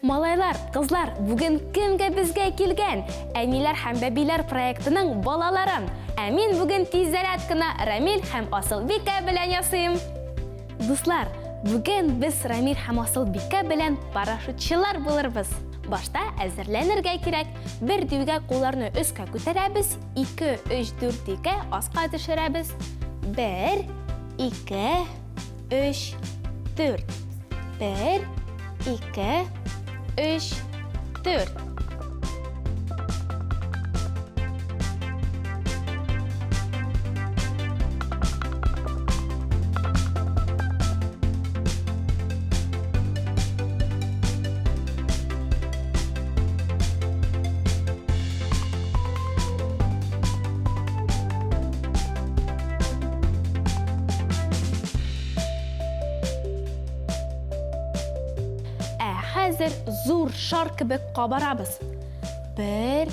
Малайлар, кызлар, бүген кемгә безгә килгән? Әниләр һәм бәбиләр проектының балаларын. Ә мин бүген тиз зарядканы Рамил һәм Асылбикә белән ясыйм. Дуслар, бүген без Рамил һәм Асылбикә белән парашютчылар булырбыз. Башта әзерләнергә кирәк. Бер диюгә кулларны өскә күтәрәбез, 2, 3, 4 диюгә аска төшерәбез. 1, 2, 3, 4. 1, 2, 3, 4. Ә хәзер зур шар кебек кабарабыз. Бер,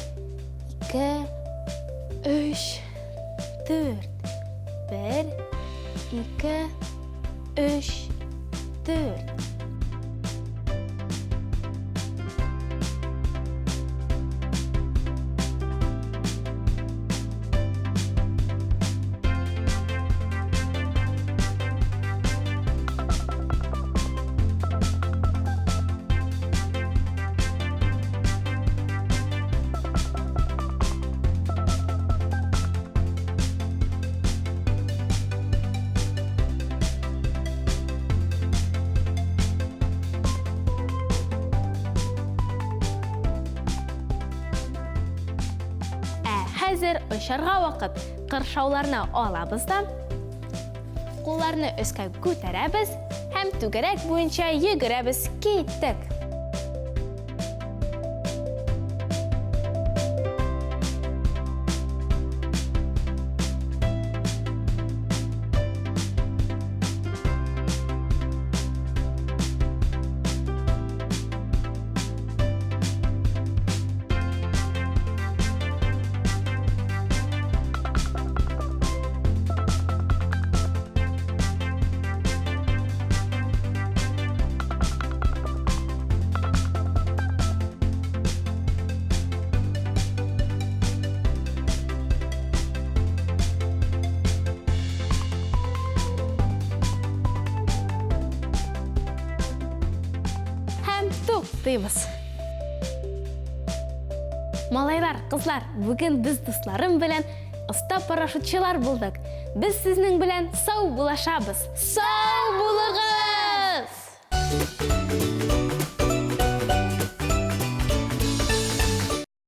ике, өч, дүрт. Бер, ике, өч, дүрт. Ә хәзер очарга вакыт. Кыршауларны алабыз да, кулларны өскә күтәрәбез һәм түгәрәк буенча йөгерәбез. Киттек! Һәм туктыйбыз. Малайлар, кызлар, бүген без дусларым белән оста парашютчылар булдык. Без сезнең белән сау булашабыз. Сау булыгыз!